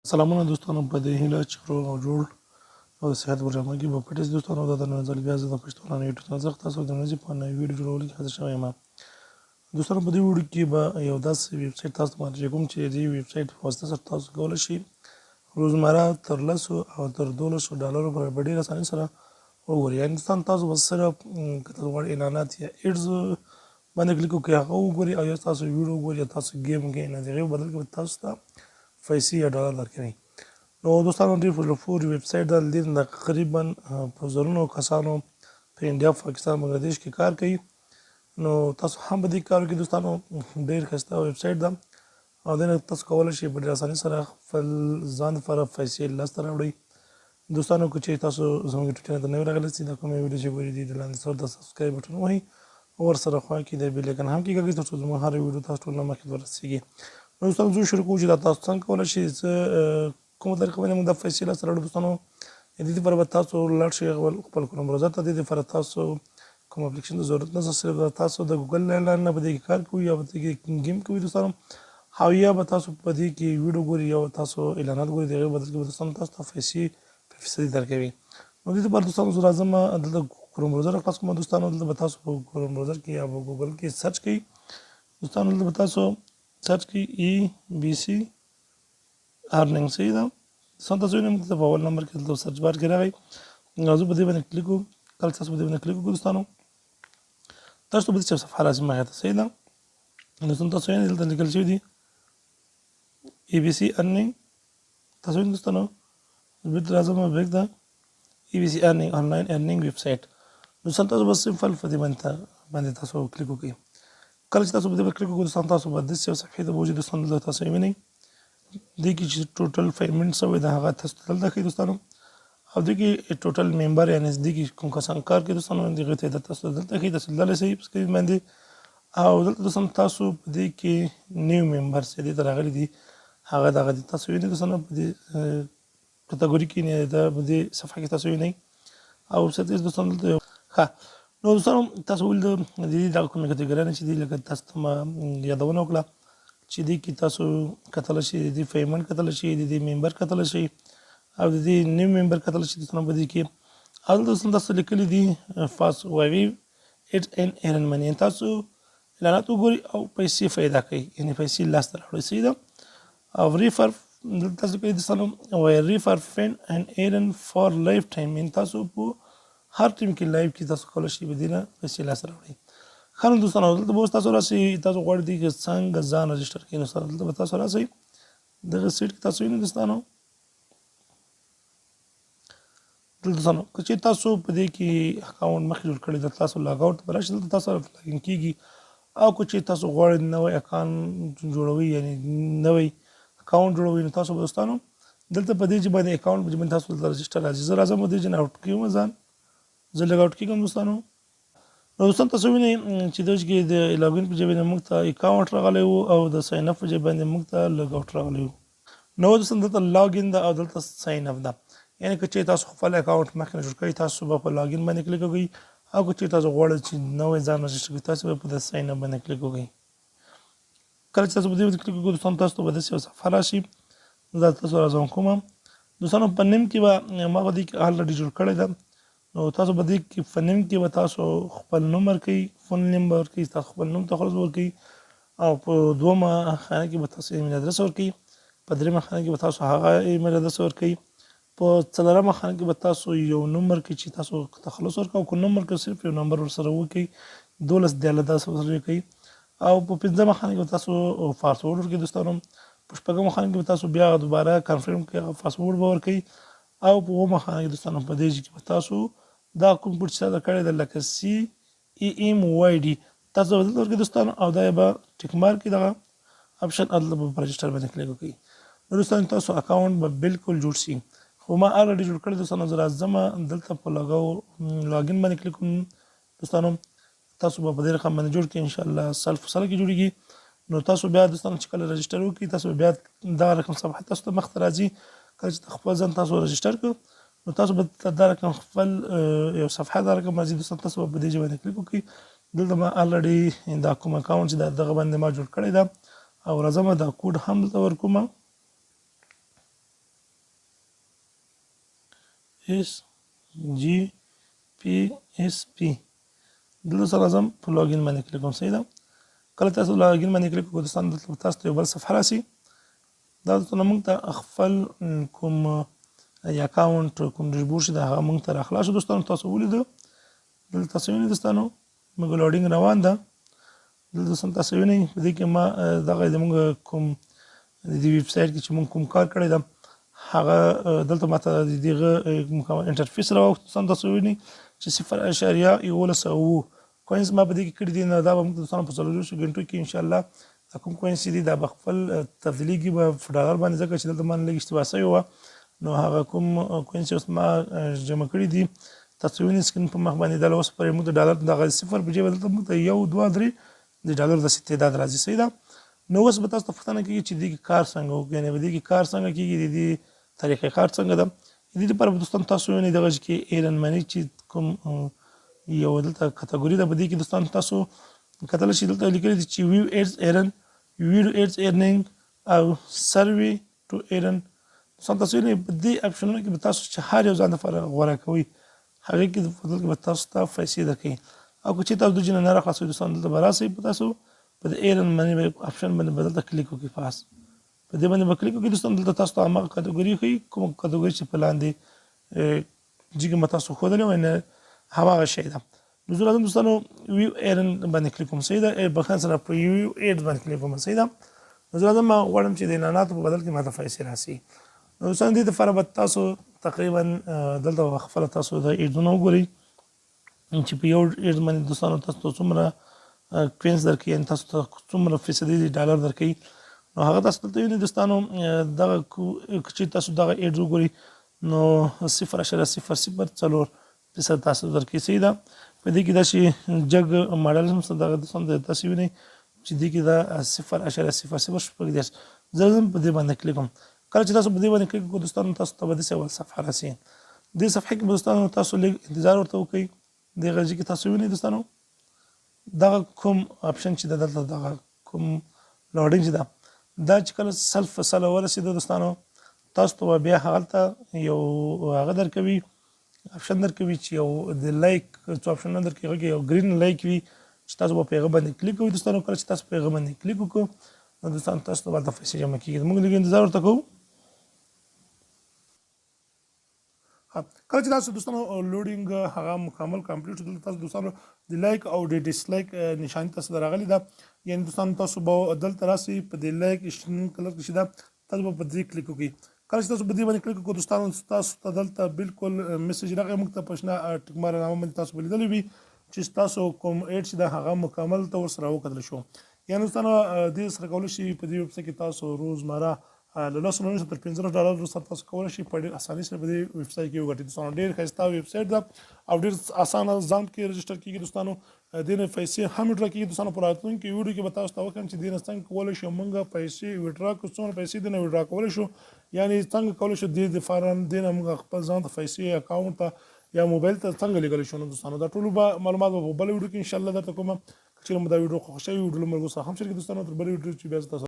سلامونه دوستانو، په دې هیله چې روغ او جوړ او د صحت په جامه کې به پټ یاست. دوستانو، دا د نن ځل بیا زه د پښتو نن یوټیوب چینل څخه تاسو د نن په نوې ویډیو جوړولو کې حاضر شوی یم. دوستانو، په دې ویډیو کې به یو داسې ویب سایټ تاسو ته معرفي کوم چې دې ویب سایټ په واسطه سره تاسو کولی شئ روزمره تر 10 او تر 12 ډالرو پورې په ډېره اسانۍ سره وګورئ. یعنې دوستان، تاسو به صرف که تاسو غواړئ اعلانات یا ads باندې کلیک وکړئ، هغه وګورئ، او یا تاسو ویډیو وګورئ یا تاسو game وکړئ، نه د هغې په بدل کې به تاسو ته پیسې یا ډالر درکوي. نو دوستانو، ډېر په زړه پورې ویب سایټ ده. دې تقریبا په زرونو کسانو په انډیا، پاکستان، بنګلادیش کې کار کوي. نو تاسو هم په دې کار کې دوستانو، ډېر ښایسته ویب سایټ ده او دې نه تاسو کولی شئ په ډېر اسانۍ سره خپل ځان لپاره پیسې لاسته راوړئ. دوستانو، که چېرې تاسو زموږ یوټیوب چینل ته نوي راغلي یاست، دا کومې ویډیو چې ګورئ، دې د لاندې سره د subscribe button ووهئ او ورسره خوا کې د bell icon هم کېکاږئ، تر څو زموږ هره ویډیو تاسو ټول نه مخکې ورسېږي. نو دوستانو، زه شروع کوو چې دا تاسو څنګه کولی شئ، څه کومه طریقه باندې موږ دا پیسې لاسته راوړو. دوستانو، د دې لپاره به تاسو لاړ شئ خپل کروم browser ته. د دې لپاره تاسو کوم اپلیکیشن ته ضرورت نشته، صرف تاسو د ګوګل لاین نه په دې کې کار کوئ یا په دې کې game کوئ دوستانو، او یا به تاسو په دې کې ویډیو ګورئ یا تاسو اعلانات ګورئ، د هغې بدل کې به دوستانو تاسو ته پیسې په فیصدي درکوي. نو دې لپاره دوستانو، زه راځم دلته کروم browser خلاص کوم. دوستانو، دلته به تاسو په کروم browser کې یا په ګوګل کې search کړئ. دوستانو، دلته به تاسو search کړئ ABC earning. صحیح ده دوستان، تاسو وینئ موږ ته په اول نمبر کې دلته search bar کې راغی. زه په دې باندې کلیک وکړم. کله چې تاسو په دې باندې کلیک وکړئ دوستانو، تاسو به داسې صفحه راځي مخې ته. صحیح ده دوستان، تاسو وینئ دلته لیکل شوي دي ABC earning. تاسو وینئ دوستانو، بیرته راځم back ده ABC earning online earning website. دوستان، تاسو بس simple په دې باندې تاسو کلیک وکړئ. کله چې تاسو په دې باندې کلیک وکړئ دوستان، تاسو به داسې یو صفحې ته بوځي. دوستان، دلته تاسو یې وینئ، دې کې چې total payment شوی ده هغه تاسو ته دلته ښیي دوستانو، او دې کې total member، یعنې دې کې کوم کسان کار کوي دوستانو، د هغې تعداد تاسو ته دلته ښیي. تاسو لیدلی شئ په screen باندې. او دلته دوستان تاسو په دې کې new member چې دې ته راغلي دي هغه دغه دي، تاسو وینئ دوستانو په دې کتګوري کې، نه دا په دې صفحه کې تاسو وینئ. او ستاسو دوستانو دلته یو ښه. نو دوستانو، تاسو ولید د دې دغه کومې کتګوري چې دي، لکه تاسو ته ما یادونه وکړه چې دې کې تاسو کتلی شئ، د دې payment کتلی شئ، د دې member کتلی شئ او د دې new member کتلی شئ دوستانو په دې کې. او دلته دوستانو تاسو لیکلي دي fast view ads and earn money، یعنې تاسو اعلانات وګورئ او پیسې پیدا کړئ، یعنې پیسې لاسته راوړئ. صحیح ده. او refer دلته تاسو کوي دوستانو، وایي refer friend and earn for lifetime، یعنې تاسو په هر ټیم کې life کې تاسو کولی شئ په دې نه پیسې لاسته راوړئ. ښه نو دوستانو، دلته به اوس تاسو راسئ، تاسو غواړئ دې کې څنګه ځان register کړئ. نو دلته به تاسو راسئ دغه سیټ کې، تاسو وینئ دوستانو دلته دوستانو، که چېرې تاسو په دې کې account مخکې جوړ کړی ده، تاسو log out ته به راشئ، دلته تاسو login کېږي. او که چېرې تاسو غواړئ نوی account جوړوئ، یعنې نوی account جوړوئ، نو تاسو به دوستانو دلته په دې چې باندې account په باندې تاسو دلته register راځي. زه راځم په دې چې out کېږم، ځان زه log out کېږم دوستانو. نو دوستان، تاسو وینئ چې دغه کې د login په ځای باندې موږ ته account راغلی وو او د sign up په ځای باندې موږ ته log out راغلی وو. نو دوستان، دلته login ده او دلته sign up ده، یعنې که چېرې تاسو خپل account مخکې نه جوړ کړئ، تاسو به په login باندې کلیک وکړئ، او که چېرې تاسو غواړئ چې نوی ځان register کړئ، تاسو به په د sign up باندې کلیک وکړئ. کله چې تاسو په دې باندې کلیک وکړئ دوستان، تاسو ته به داسې یو صفحه راشي. زه تاسو راځم کوم دوستانو، په نیم کې به ما په دې کې already جوړ کړی ده. نو تاسو په دې کې په نیم کې به تاسو خپل نوم ورکړئ، phone نوم ورکړئ، تاسو خپل نوم تخلص ورکړئ، او په دومه خانه کې به تاسو email address ورکړئ، په درېیمه خانه کې به تاسو هغه email address ورکړئ، په څلورمه خانه کې به تاسو یو نوم ورکړئ چې تاسو تخلص ورکړئ، او که نوم ورکړئ صرف یو نمبر ورسره وکړئ، 12 دیارلس داسې ورسره وکړئ. او په پنځمه خانه کې به تاسو پاسورډ ورکړئ دوستانو. په شپږمه خانه کې به تاسو بیا دوباره confirm کړئ، هغه پاسورډ به ورکړئ. او په اوومه خانه کې دوستانو په دې کې به تاسو دا کوم کوډ چې تاسو کړی دی لکه CEMYD تاسو به دلته ورکړئ دوستانو، او دا به tick mark کړئ دغه option، دلته به په register باندې کلیک وکړئ. نو دوستانو، تاسو account به بالکل جوړ شي. خو ما already جوړ کړی دوستانو. زه راځم دلته په login باندې کلیک کوم دوستانو. تاسو به په دې رقم باندې جوړ کړئ، انشاءالله سل په سل کې جوړېږي. نو تاسو بیا دوستانو چې کله register وکړئ، تاسو بیا دغه رقم صفحه تاسو ته مخته راځي. کله چې خپل ځان تاسو register کړئ، نو تاسو به دا رقم خپل یو صفحه دا رقم راځي دوستان. تاسو به په دې باندې کلیک وکړئ. دلته ما already دا کوم account چې دا دغه باندې ما جوړ کړی ده، او راځم دا کوډ هم دلته ورکوم. اس جی پی اس پی. دلته سره راځم، په login باندې کلیک کوم. صحیح ده. کله تاسو login باندې کلیک وکړئ دوستان، دلته تاسو ته یو بل صفحه راسي. دا دوستان موږ ته خپل کوم account کوم dashboard چې دا هغه موږ ته راخلاص شو. دوستانو تاسو ولیدو، دلته تاسو وینئ دوستانو موږ loading روان ده. دلته دوستان تاسو وینئ په دې کې ما دغه زموږ کوم د دې ویب سایټ کې چې موږ کوم کار کړی ده هغه دلته ماته د دغه مکمل interface راوښت. دوستان تاسو وینئ چې 0.117 coins ما په دې کې کړي دي. نو دا به موږ دوستانو په 24 ګنټو کې ان شاء الله دا کوم coins دي دا به خپل تبدیلیږي به په ډالر باندې، ځکه چې دلته ما لږ اشتباه شوې وه. نو هغه کوم coins چې اوس ما جمع کړي دي تاسو وینئ screen په مخ باندې دا اوس پرې موږ د ډالر دغه صفر په جیب دلته موږ ته 1 2 3 د ډالر داسې تعداد راځي. صحیح ده. نو اوس به تاسو ته پوښتنه کېږي چې دې کې کار څنګه وکړو، یعنې په دې کې کار څنګه کېږي، د دې طریقه کار څنګه ده. د دې لپاره به دوستان تاسو وینئ دغه کې earn money چې کوم یو دلته category ده، په دې کې دوستان تاسو کتلی شئ دلته لیکلي دي چې view ads earn، video ads earning او survey to earn. دوستان تاسو وینئ په دې اپشنونو کې به تاسو چې هر یو ځان لپاره غوره کوئ هغې کې په دلته به تاسو ته پیسې درکوي. او که چېرې تاسو د جنه نه راخلاصوئ دوستان دلته به راسئ په تاسو په دې earn money option باندې به دلته کلیک وکړئ. پاس په دې باندې به کلیک وکړئ دوستان، دلته تاسو ته هماغه category ښیي کومه category چې په لاندې جګه ما تاسو ښودلې وه، یعنې هماغه شی ده. نو زه راځم دوستانو view earn باندې کلیک کوم. صحیح ده، بخښنه سره په view ads باندې کلیک کوم. صحیح ده. نو زه راځم ما غواړم چې د اعلاناتو په بدل کې ما ته پیسې راسي. نو دوستان دې لپاره به تاسو تقریبا دلته به خپله تاسو د ads ونه وګورئ چې په یو ads باندې دوستانو تاسو ته څومره coins درکوي، یعنې تاسو ته څومره فیصدي ډالر درکوي. نو هغه تاسو دلته وینئ دوستانو، دغه که چېرې تاسو دغه ads وګورئ نو 0.004 فیصد تاسو درکوي. صحیح ده. په دې کې داسې جګ ماډل هم شته، دغه دوستان تاسو وینئ چې دې کې دا 0.0036. زه ځم په دې باندې کلیک کوم. کله چې تاسو په دې باندې کلیک وکړئ دوستانو تاسو ته به داسې یوه صفحه راسي. دې صفحې کې به دوستانو تاسو لږ انتظار ورته وکړئ. دې غږ کې تاسو وینئ دوستانو دغه کوم option چې ده دلته دغه کوم loading چې ده دا چې کله 100% ورسېده دوستانو تاسو ته به بیا هغلته یو هغه درکوي، option درکوي چې یو د like څو اپشنونه درکوي، هغه کې یو green like وي چې تاسو به په هغه باندې کلیک کوئ دوستانو. کله چې تاسو په هغه باندې کلیک وکړو نو دوستانو تاسو ته به هلته پیسې جمع کېږي. موږ لږ انتظار ورته کوو. کله چې تاسو دوستانو loading هغه مکمل complete شو، دلته تاسو دوستانو د like او د dislike نشاني تاسو ته راغلې ده. یعنې دوستانو تاسو به دلته راسئ په دې like شین colour کې چې ده تاسو به په دې کلیک وکړئ. کله چې تاسو په دې باندې کلیک وکړئ دوستانو تاسو ته دلته بالکل message راغی، موږ ته په شنه ټکماره نامه باندې تاسو به لیدلی وي چې تاسو کوم ad چې ده هغه مکمل ته ورسره وکتل شو. یعنې دوستانو دې سره کولی شئ په دې ویبسایټ کې تاسو روزمره له لسو نه وروسته تر 15 ډالر وروسته تاسو کولی شئ په ډېر اسانۍ سره په دې ویبسایټ کې وګټئ. دوستانو ډېر ښایسته ویبسایټ ده او ډېر اسانه ځان کې register کېږي دوستانو. دې نه پیسې هم withdraw کېږي دوستانو. په راتلونکي ویډیو کې به تاسو ته وښیم چې دې نه څنګه کولی شو موږ پیسې withdraw کړو، څومره پیسې دې نه withdraw کولی شو، یعنې څنګه کولی شو دې د فارم دې نه موږ خپل ځان ته پیسې account ته یا موبایل ته څنګه لېږلی شو. نو دوستانو دا ټولو به معلومات به په بله ویډیو کې انشاءالله درته کوم. که چېرې مو دا ویډیو خوښه شوې وي، ویډیو له ملګرو سره هم شریک کړئ دوستانو. تر بلې ویډیو چې بیا زه تاسو